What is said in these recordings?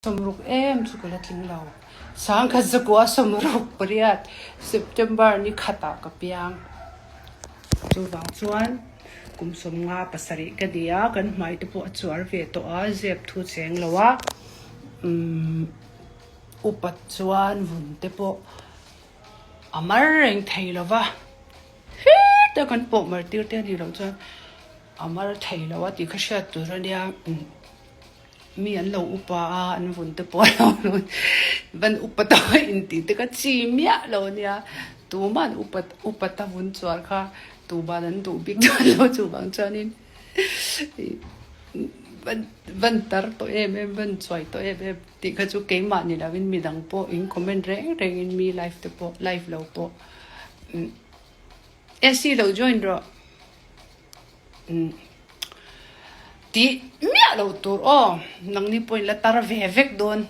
60 em chu ka la tling lo. Sangkhat zakua 68 September ni khatah ka piang. Chuvang chuan kum 57 ka ni a, kan hmai te pawh a chuar ve tawh a, zep thu cheng lo a. Umm upat chuan vun te pawh a mar reng thei lo va, heta kan pawh mar tir te a nih loh chuan a mar thei lo a tih kha hriat tur a nia. Mi an lo upa a, an vun te pawh a lo lut. Van upa tawh a intih te kha chi miah lo a nia. Tuman upa upa ta vun chuar kha tuman an duh bik dawn lo chuvang chuanin van van tar tawh em em, van chuai tawh em em tih kha chu keimah ni lovin midang pawh in comment reng rengin mi live te pawh live lo pawh AC lo join rawh. Tih miah lo tur aw, nangni pawh in la tar ve vek dawn,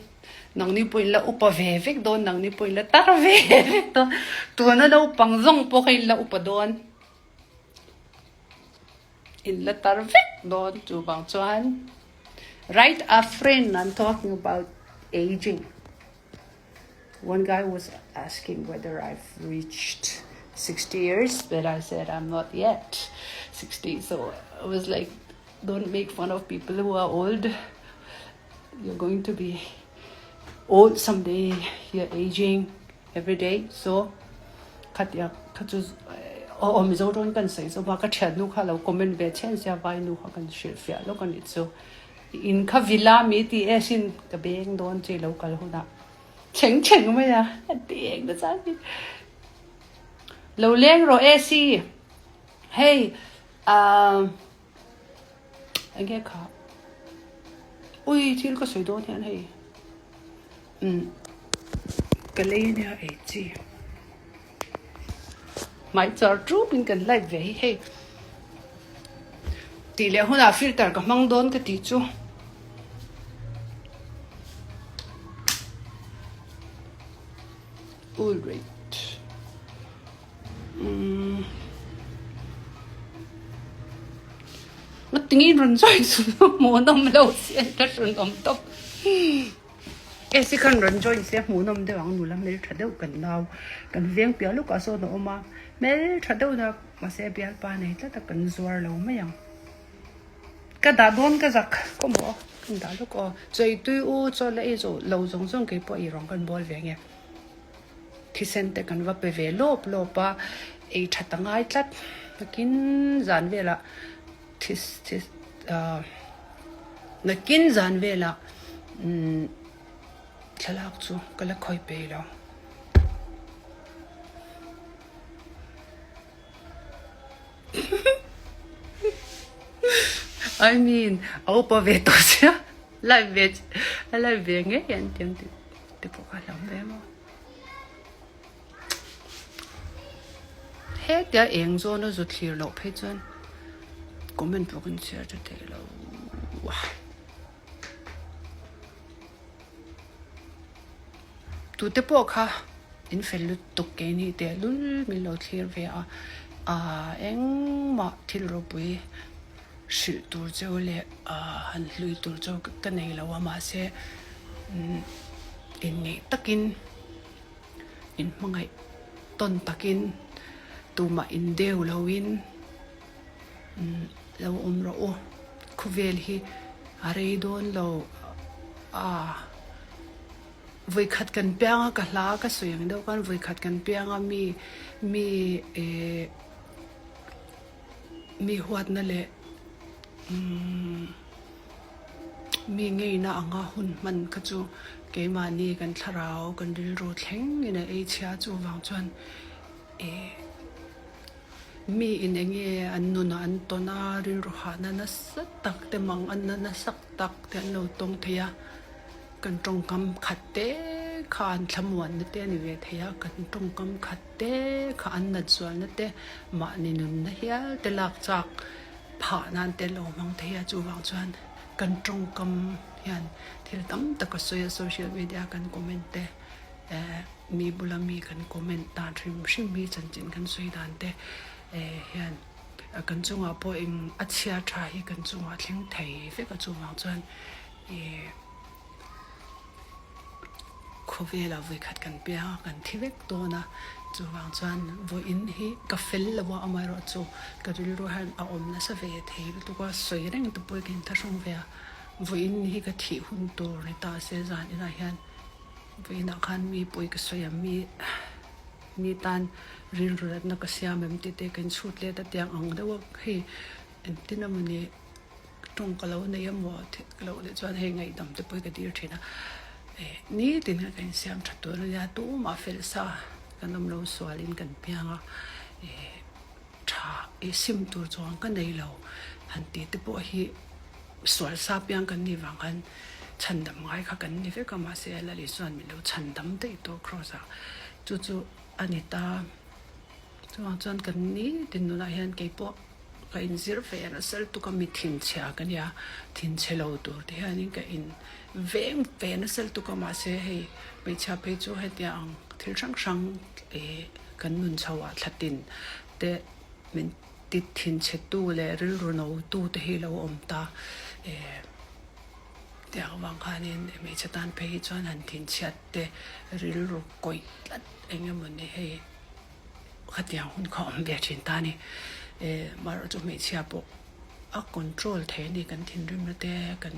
nangni pawh in la upa ve vek dawn, nangni pawh in la tar ve vek dawn, tuna naupang zawng pawh kha in la upa dawn, in la tar vek dawn chuvang chuan right a friend I'm talking about aging. One guy was asking whether I've reached 60 years, but I said I'm not yet 60. So I was like, don't make fun of people who are old. You're going to be old someday. You're aging every day. So, khatia kha chu aw aw Mizo tawngin kan sawi zawm a, ka thiannu kha lo comment ve chhen sia vainu kha kan hrilhfiah lawk a nih chu. In kha villa mi ti e sin ka beng dawn che lo kal hunah chheng chheng mai a a ti eng na chang hi lo leng rawh e si hei ah enge kha ui thil ka sawi dawn hian hei um ka lei ania ei chi Hmai char ṭup in kan light ve hi hei tih leh hunah filter ka hmang dawn ka tih chu. Alright. Umm. Ngatinge in rawn join chu hmuhnawm lo si an ka hrunawm tawp. Esi khan rawn join se hmuhnawm deuh ang nula hmeltha deuh kan nau kan veng piah lawkah sawn a awm a hmeltha deuh na mahse bialpa nei tlat a kan zuar lo mai ang ka dah dawn ka zak khaw maw kan dah lawk aw chawi tui u chaw la ei zawh lo zawng zawng kei pawh ei rawng kan bawl ve nge thisen te kan va pe ve lawp lawp a ei that a ngai tlat nakin zan velah. This this ah nakin zan velah umm thlalak chu ka la khawi pei lo. I mean a upa ve tawh sia live ve a live ve ngei an ti ang tih te pawh kha hlauh ve maw. Hetia eng zawn a zu thlir loh phei chuan comment pawh kan chhiar tha thei lo a. Tute pawh kha in fel lutuk keini teh lul min lo thlir ve a, ah engmah thil ropui hrilh tur cheu leh ah han hlui tur cheu ka nei lo a mahse inngeih takin. Inhmangaih tawn takin tumah indeu loin lo awm rawh u. Khawvel hi a rei dawn lo a, vawikhat kan piang a, ka hla ka sawi ang deuh khan vawikhat kan piang a mi mi eh mi huatna leh umm. Mi ngeina anga hun hman kha chu keimahni kan thlarau kan rilru thleng in a ei chhia chuvang chuan eh mi in eng nge an nunah an tawn a rilru hahna nasa tak te mang an na nasa tak te an lo tawng thei a kan tawngkam khat te kha an thlamuanna te a ni ve thei a kan tawngkam khat te kha an nat zualna te mahni nunna hial te lak chak. Phah nan te lo hmang thei a, chuvang chuan kan tawngkam hian thil tam tak a sawi a, social media kan comment te eh mi bula mi kan comment dan hrim hrim hi chanchin kan sawi dan te eh hian kan chungah pawh eng a chhia tha hi kan chungah thleng thei vek a, chuvang chuan eh. Khawvela vawikhat kan piang a, kan thi vek dawn a, chuvang chuan vawiin hi ka fel lo a, amaherawhchu ka rilru hian a awm nasa ve thei lutuk a, sawi reng te pawh hi ka inthlahrung ve a, vawiin hi ka thih hun tur ni ta se zan inah hian vawiinah khan mi pawi ka sawi ang mi mi tan rilru natna ka siam em tih te ka inchhut let a tiang ang deuh a hei engtin emawni Tawng ka lo nei a maw ka lo leh chuan hei ngaihdam te pawh hi ka dil thin a, eh nitin hian ka insiam tha tur a nia tumah fel sa kan awm lo sualin kan piang a, eh tha eh sim tur chuan ka nei lo han tih te pawh hi sual sa piang kan nih vang khan chhandam ngai kha kan ni vek a mahse Lali chuan min lo chhandam daih tawh kraws ah chu chu a ni ta. Chuvang chuan kan nitin nunah hian keipawh ka inzir ve nasa lutuk a, mi thinchhia ka nia, thinchhe lo tur te hianin ka in veng ve nasa lutuk a, mahse hei hmeichhia phei chu hetiang ang thil hrang hrang eh kan nun chho ah thlatin te min ti thinchhe tu leh rilru no tu te hi lo awm ta eh tiang avang khanin hmeichhe tan phei hi chuan han thinchhiat te rilru kawih tlat eng emawni hei. Khatiang hun kha awm ve thin ta a ni. Eh marawh chu hmeichhia pawh a control thei a ni kan thinrimna te kan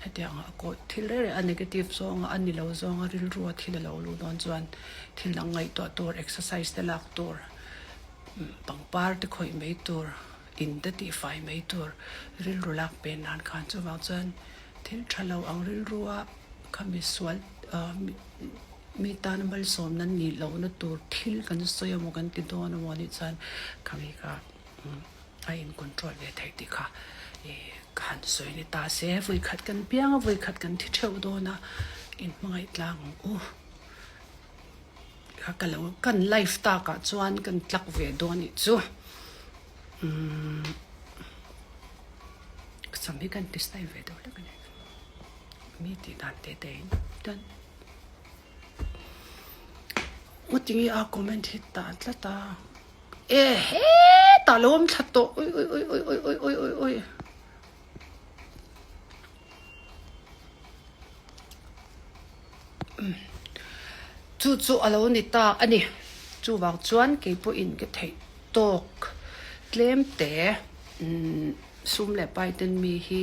hetiang a kawih thil reng reng a negative zawnga a ni lo zawnga rilrua thil a lo luh dawn chuan thil dang ngaihtuah tur exercise te lak tur pangpar te khawih mai tur in te tihfai mai tur rilru lak pen nan khan chuvang chuan thil tha lo ang rilrua khami sual ah Mi tana malsawmna nih lohna tur thil kan sawi emaw kan ti dawn emaw anih chuan khami kha a in control ve theih tih kha ka han sawi ni ta se. Vawikhat kan piang a, vawikhat kan thi theuh dawn a, in hmangaih tlang ang u. Kha ka lo kan life takah chuan kan tlak ve dawn nih chu. Umm sam hi kan ti style ve deuh hlek a ni. Mi tih dan te te in chuan. Ngatinge a comment hi tah tlat a e hetah lo awm thla tawh ui ui ui ui ui ui ui ui ui chu chu a lo ni ta a ni chuvang chuan keipawhin ka theih tawk tlem te umm sum leh pai ten mi hi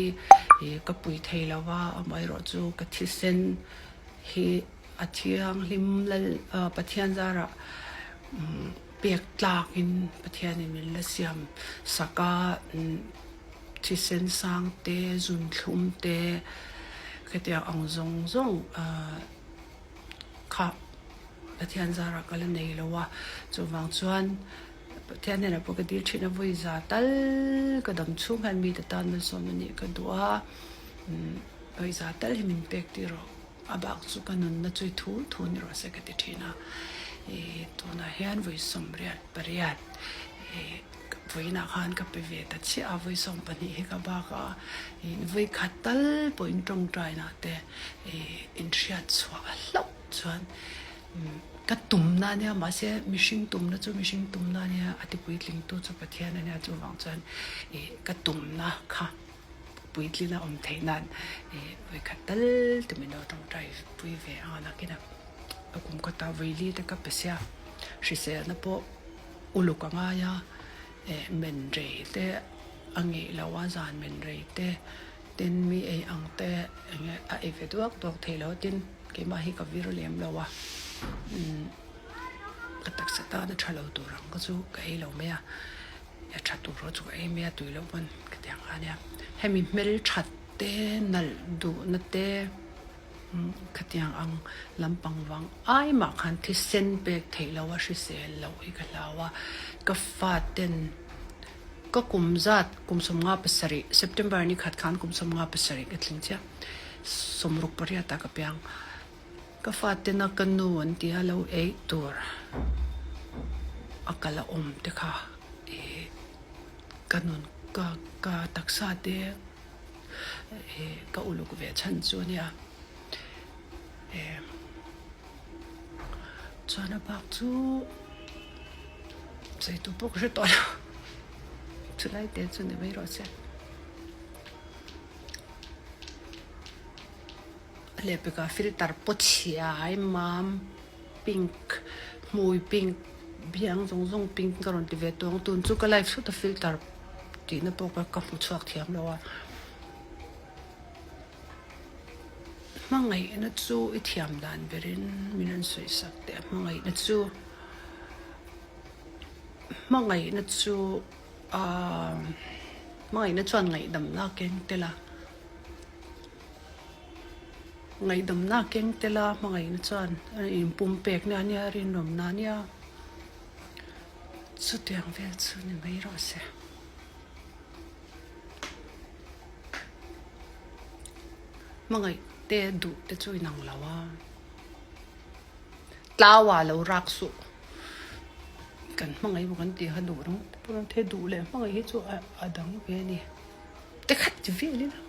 ka pui thei lo va amaherawhchu ka thisen Hi a thianghlim lal Pathian zarah pek tlakin Pathianin min la siam sak a, thisen sang te, zunthlum te, khetiang ang zawng zawng kha Pathian zarah ka la nei lo a, chuvang chuan Pathian hnenah pawh ka dil thin a, vawi za tal ka dam chhung hian mite tan malsawm a nih ka duh a. Pawisa tal hi min pek tir rawh, a bak chu ka nunna chu i thu thu ni rawh se ka ti thin a. Ih tunah hian vawi sawmriat pariat ih vawiinah khan ka pe ve ta chiah a, vawi 12 hi ka bak a, ih vawi khat tal pawhin tawngtainah te ih inhriat chhuah a hlauh chuan ka tumna a nia mahse mihring tumna chu mihring tumna a nia a tipuitlingtu chu Pathian a nia chuvang chuan ih ka tumna kha. Puitlin a awm theih nan ih vawikhat tal te min lo tawngtai pui ve ang a nakin a a kum kawta vawi te ka pe sia hriselna pawh uluk a ngai a eh men rei te a ngeih lo a zan men rei te tin mi ei ang te eng nge a ei ve duak duak thei lo tin keimah hi ka vir lem lo a umm ka taksa tan a tha lo tur ang kha chu ka ei lo mai a. A tha tur erawh chu ka ei mai a tui loh pawn ka ti ang kha ania. Hemi hmelthat te nalh duhna te khatiang ang lampang vang ai mah khan thisen pek theih loh a hrisel loh hi ka hlau a. Ka faten ka kum zat kum 57 September ni khat khan kum 57 ka tling chiah 68 ah ka piang. Ka fatena ka nu an ti a lo ei tur a kal a awm te kha ih ka nun ka ka taksa te ih ka uluk ve chhan chu a nia eh chuan a bak chu sawi tur pawh ka hre tawh lo chulai te chu ni mai rawh se. Lehpekah filter paw chhia mam pink hmui pink biang zawng zawng pink ka rawn ti ve tawng tun chu ka live thut a filter tihna pawh ka ka hmu chhuak thiam lo a. Hmangaihna chu i thiam dan berin min rawn sawi sak teh a hmangaihna chu hmangaihna chu aaa hmangaihna chuan ngaihdamna a keng tel a. Ngaihdamna keng tela hmangaihna chuan a inpumpekna a nia, rinawmna a nia. Chutiang vel chu ni mai rawh se. Hmangaih te duh te chu inang lo a. Tlaua lo rak suh. Kan hmangaih maw kan tih kha duh ringawt pawh the duh leh hmangaih hi chu a dang ve a ni. Te khat ti vel ila.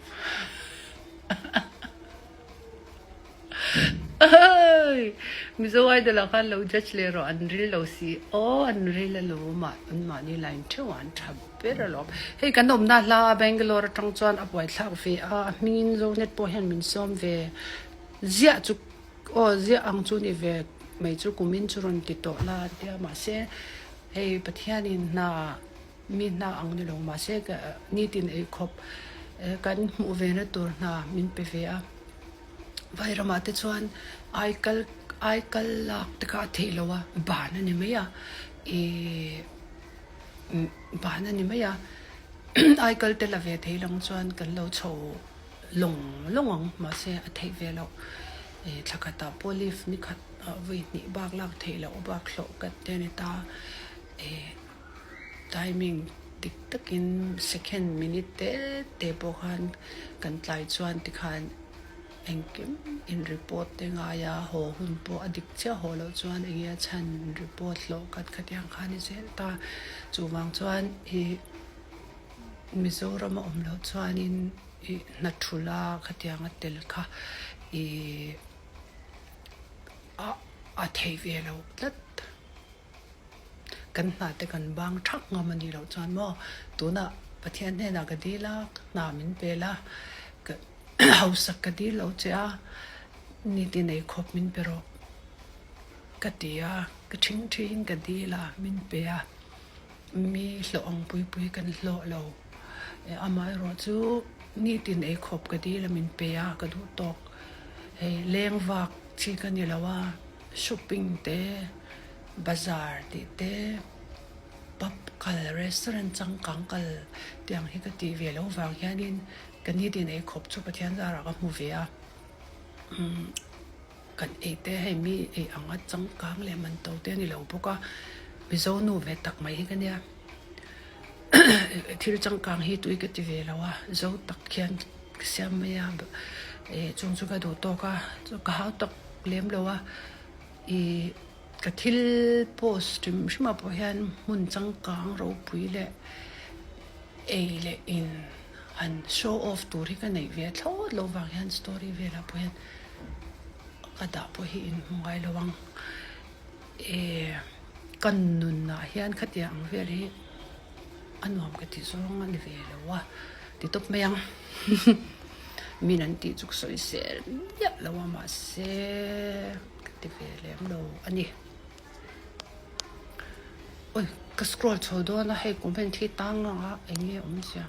Mizo Idol ah khan lo judge leh rawh an ril lo si aw an ril alawm ah an mahni line theuh ah an tha ber alawm. Hei kan awmna hla Bangalore atang chuan a buaithlak ve a, a hmingin Zonet pawh hian min sawm ve ziah chu aw ziah ang chu ni ve mai chu kumin chu rawn ti tawh la an tia mahse hei Pathianin hna Mi hna ang ni lo mahse ka nitin ei khawp kan hmuh ve na tur hna min pe ve a. Vairamah te chuan ai kal ai kal lak te kha a theih lo a, ban a ni mai a, ih ban a ni mai a, ai kal te la ve thei lang chuan kan lo chho lawng lawng ang mahse a theih ve loh. Ih thla khatah pawh leave ni khat vawi hnih bak lak theih loh bak hlawh kat te a ni ta. Ih. Timing dik takin second minute te te pawh khan kan tlai chuan tikhan engkim in report te ngai a, haw hun pawh a dik chiah haw loh chuan eng nge a chhan in report hlawh khat khatiang khan i zel ta. Chuvang chuan ih Mizoram a awm loh chuanin ih hna thula khatianga tel kha ih a thei ve lo tlat. Kan hna te kan bang thak ngam a nih loh chuan maw tunah Pathian hnenah ka dil a, hna min pel a, ka hausak ka dil lo che a, nitin ei khawp min pe rawh ka ti a, ka thing thiin ka dil a, min pe a, mi hlawh ang pui pui kan hlawh lo, amaherawh chu nitin ei khawp ka dil a min pe a, ka duh tawk, hei leng vak chi ka ni lo a. Shopping te, bazar tih te, pub kal, restaurant changkang kal tiang hi ka tih ve loh vang hianin ka nitin ei khawp chu Pathian zarah ka hmu ve a. Umm kan ei te hei mi ei anga changkang leh man to te a ni lo bawk a, Mizo nu ve tak mai hi ka nia. Thil changkang hi tui ka ti ve lo a, zo tak hian ka siam mai a, chung chu ka duh tawk a, ka hau tak lem lo a, ih ka thil post hrim hrim ah pawh hian hmun changkang ropui leh ei leh in han show off tur hi ka neih ve thlawt loh vang hian story velah pawh hian ka dah pawh hi in hmu ngai lo ang. E ka nunah hian khatiang ang vel hi a nuam ka ti zawng a ni ve lo a, ti tawp mai ang. Min an tih chu ka sawi sel miah lo a mahse ka ti ve lem lo a ni. Oi ka scroll chho dawn a hei comment hi tang ang a eng nge awm zia.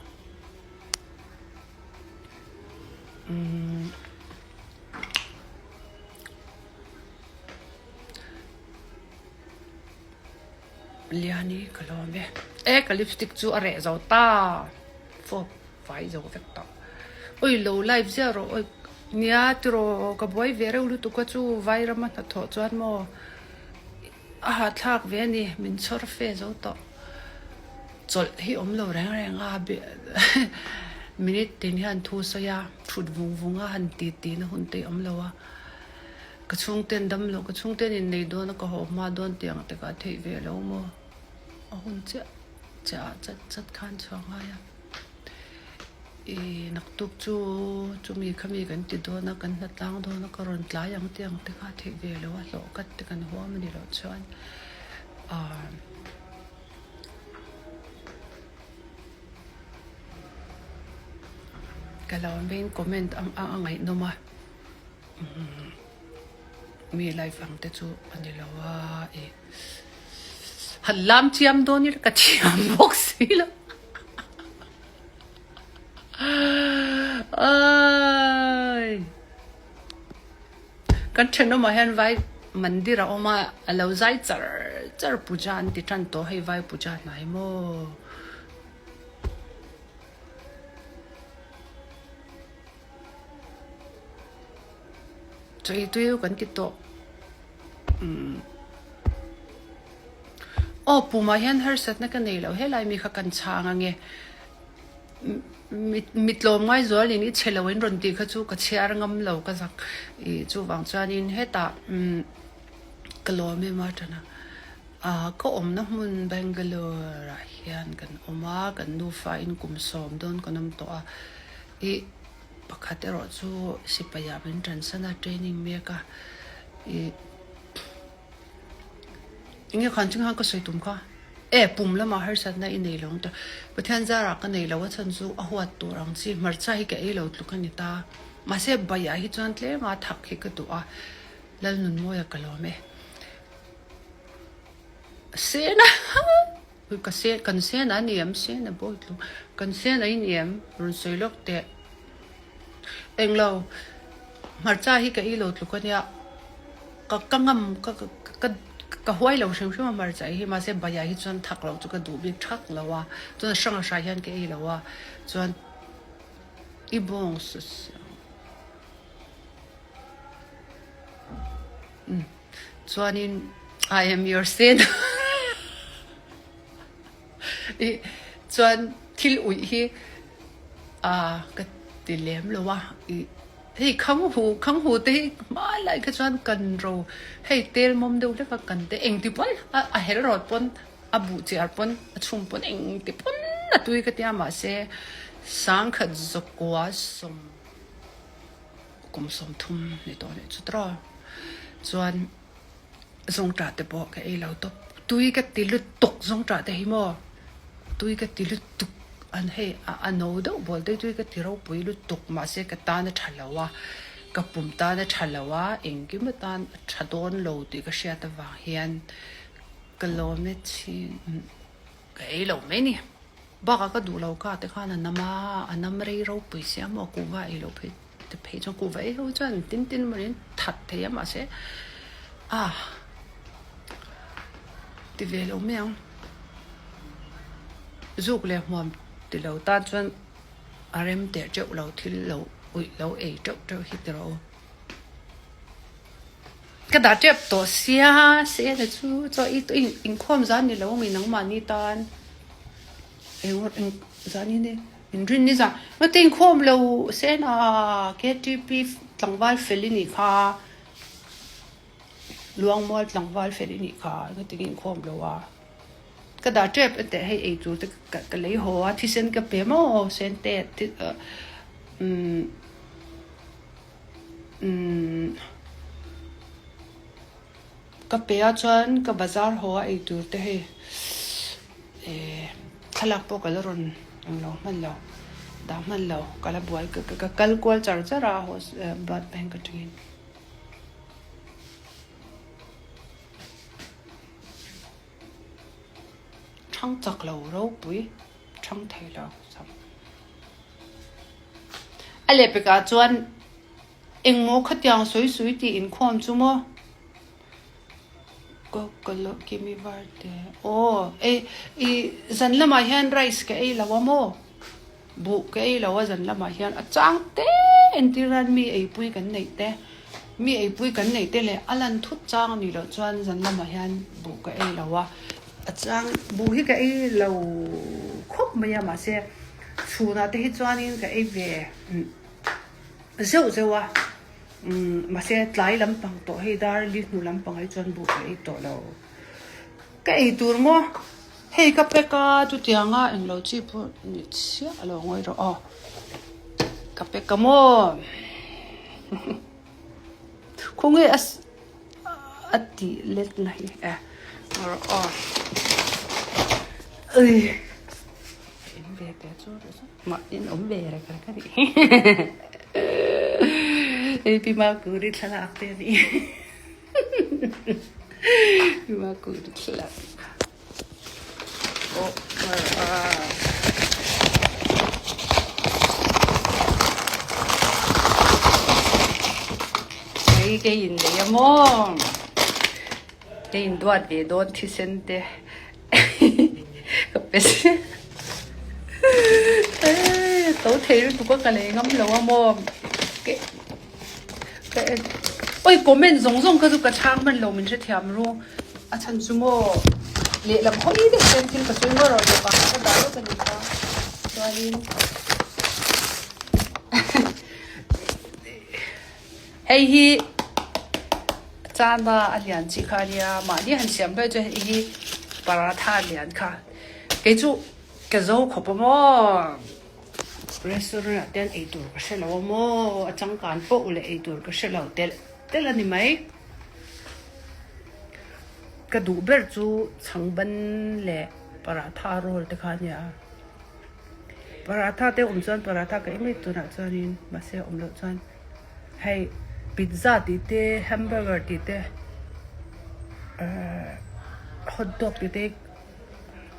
Umm. Liani ka lawm e. E ka lipstick chu a reh zo ta. Fawp fai zo vek tawh. Oi lo live ziah rawh oi nia tiraw ka buai ve reuh lutuk a chu Vairama hnathawh chuan maw a hahthlak ve a ni min chhawr fe zo tawh. Chawlh hi awm lo reng reng a minute tin hian thu sawi a thut vung vung a han ti ti na hun te hi awm lo a. Ka chhungten dam lo, ka chhungten in nei dawn a ka haw hma dawn tih ang te kha a theih ve lo maw? A hun chiah chiah ah chat chat khan chhuah ngai a. I naktuk chu chumi khami kan ti dawn a, kan hna tlang dawn a, ka rawn tlai ang tih ang te kha a theih ve lo a, hlawh kat te kan huam a ni loh chuan ah ka lo veng comment a ngaihnawm a. Mi life ang te chu a ni lo a i han lam chiam dawn ila ka thiam bawk si lo aii kan thenawmah hian vai mandir a awm a a lo zai char char puja an ti tan tawh hei vai puja hnai maw. Chawi tui kan ti tawh umm aw pumah hian harsatna ka nei lo helai mi kha kan chhang ange mi tlawm ngai zualin i chhe loin rawn tih kha chu ka chhiar ngam lo ka zak ih chuvang chuanin hetah umm ka lawm em a tana ah ka awmna hmun Bangalore ah hian kan awm a kan nufa in kum sawm dawn kan awm tawh a ih. Pakhat erawh chu sipai ah min ṭansan a, training mek a, ih enge khan ching khan ka sawi tum kha, e pum lamah harsatna i nei lo ang ta, Pathian zarah ka nei lo a chhan chu a huat tur ang chi, hmarcha hi ka ei lo tluk a ni ta, mahse baiah hi chuan tlema thak hi ka duh a, Lalnunmawia ka lawm e. Sena. Ka sen kan sen a ni em sen a bawi tlung kan sen a in em rawn sawi lawk teh englo hmarcha hi ka ei lo tluk ania ka ka ngam ka ka ka huai lo hrim hrim a hmarcha hi mahse baya hi chuan thak loh chu ka duh bik thak lo a chuan a hrang a hrai hian ka ei lo a chuan i bawng Chuanin I am your sin i chuan thil uih hi ah ka ti lem lo a i hei khang hu khang hu te hi hmanlai kha chuan kan ro hei tel mawm deuh hlek a kan te engti pawn a hel rawt pawn a buh chiar pawn a chhum pawn engti pawn a tui ka tia mahse sangkhat zawkua sawm. Kum 30 ni tawh leh chu tawh chuan zawngṭah te pawh ka ei lo tawp tui ka ti lutuk zawngṭah te hi maw tui ka ti lutuk an hei a no deuh bawl te tui ka ti ropui lutuk mahse ka tan a tha lo a ka pum tan a tha lo a engkim atan a tha dawn lo tih ka hriat avang hian ka lawm e chin. Ka ei lo mai ni. Bakah ka duh lo ka te khan a nam a, a nam rei ropui sia maw kuhva ei lo phei te phei chuan kuhva ei ho chuan tin tin mawni an that thei a mahse ah ti ve lo mai ang. Zuk leh hmuam ti lo tan chuan a rem teh teuh lo thil lo uih lo ei teuh teuh hi ti rawh u. Ka dah tep tawh sia sena chu chaw i tawh inkhawm zan ni lo mi nangmahni tan eng eng zan hi ni inrin ni zan mate inkhawm lo sena KTP tlangval fel i nih kha Luangmual tlangval fel i nih kha engati nge inkhawm lo a ka dah tep a teh hei ei tur te ka lei haw a thisen ka pe maw sen te umm. Umm ka pe a chuan ka bazar haw a ei tur te hei eh thlalak pawh ka la rawn englo hman lo dah hman lo ka la buai ka ka kal kual char char a blood bank atangin. Thang chak lo ropui thang thei lo sam. A lehpekah chuan engmaw khatiang sawi sawi tih inkhawm chu maw? Ka ka lo kimi varte aw ei i zan lamah hian rice ka ei lo a maw? Buh ka ei lo a zan lamah hian a chang te entir nan mi eipui kan neih te mi eipui kan neih te leh a lan thut chang a nih loh chuan zan lamah hian buh ka ei lo a a chang buh hi ka ei lo khawp mai a mahse Chhunah te hi chuanin ka ei ve zeuh zeuh a, mahse tlai lampang tawh hei dar li hnu lampang hi chuan buh ka ei tawh lo. Ka ei tur maw? Hei ka pack a, chutianga englo chi pawh ni chiah lo ngawi rawh aw. Ka pack a maw? Khawnge a a tih let na hi e rawh aw. Ui. In ve te chu mah in awm ve rek rek a nih hi. Hei Pi Makuri thlalak te a ni. Pi Makuri thlalak. Oh, Hei kei in nei a maw? Kei in duat ve dawn thisen te. Ka pe si. To thei lutuk a ka lei ngam lo a maw? Ke ka en. Oi comment zawng zawng kha chu ka chhang hman lo min hrethiam ru. A chhan chu maw lehlam hawi deuh hian thil ka sawi ngawr rawh tawp a ka dah lawk a ni kha. Chuanin hei hi chana a lian chi kha a nia mahni han siam daih chu hei hi paratha lian kha kei chu ka zo khawp a maw. Restaurant ah te hian eitur ka hre lo a maw a changkan poh leh eitur ka hre lo telh telh a ni mai. Ka duh ber chu chhangban leh paratha roll te kha a nia. Paratha te awm chuan paratha ka ei mai tunah chuanin mahse a awm loh chuan hei pizza tih te hamburger tih te ahh hotdog tih te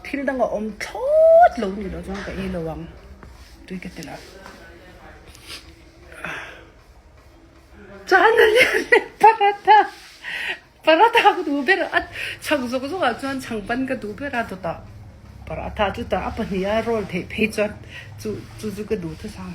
Thil dang a awm thlawt lo nih loh chuan ka ei lo ang tui ka ti lo. Chuan a lian leh paratha paratha ka duh ber a chhang zawk zawk ah chuan chhang pan ka duh ber a dawtah paratha chutah a pahnih a roll theih phei chuan chu chu chu ka duh thusang.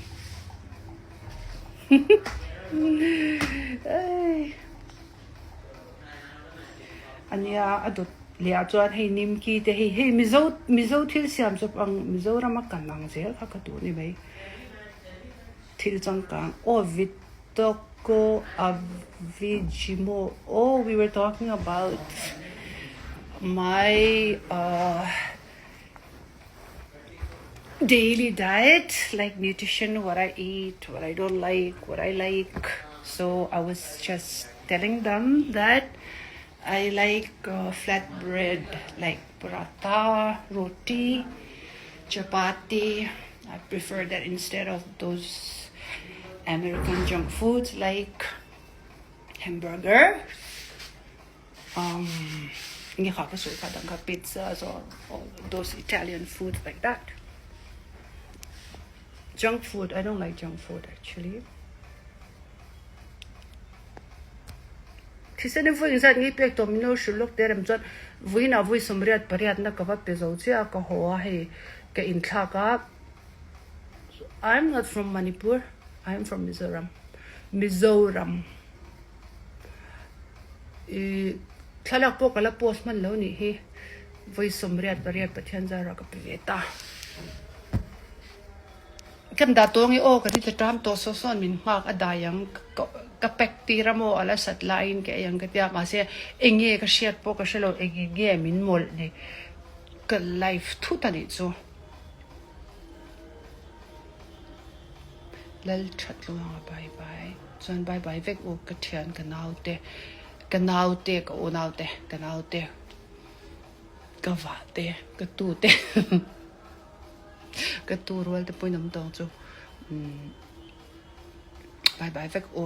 A nia a dawt leh ah chuan hei nimki te hei hei mizo mizo thil siam chawp ang mizoram a kan ang zel kha ka duh a ni mai thil changkang aw vitoko avijimo aw we were talking about my ah daily diet like nutrition what I eat what I don't like what I like so I was just telling them that I like uh, flat bread like paratha roti chapati I prefer that instead of those American junk foods like hamburger Um, nge kha ka sawi kha dang kha pizzas or all those Italian foods like that. Junk food, I don't like junk food actually. Thisen in vui zat ngi pek to min lo hrilh lawk te rem chuan vuina vui sawmriat pariat na ka va pe zo chiah a ka haw a hei ka inthlak a I'm not from Manipur I'm from Mizoram Mizoram Ih thlalak pawh ka la post hman lo nih hi vawi 88 Pathian zara ka pe ve ta. Kan dah tawng i aw ka ri ta ṭam tawh saw sawn min nghak a dai ang ka pack tir a maw a la sat laiin ka ei ang ka tia mahse eng nge ka hriat pawh ka hre lo eng nge min mawlh ni ka life thut a nih chu. Lal that luang a bye bye chuan bye bye vek u ka thian ka nau te ka nau te ka unau te ka nau te ka vah te ka tu te ka tu rual te pawhin awm tawng chu umm bye bye vek u.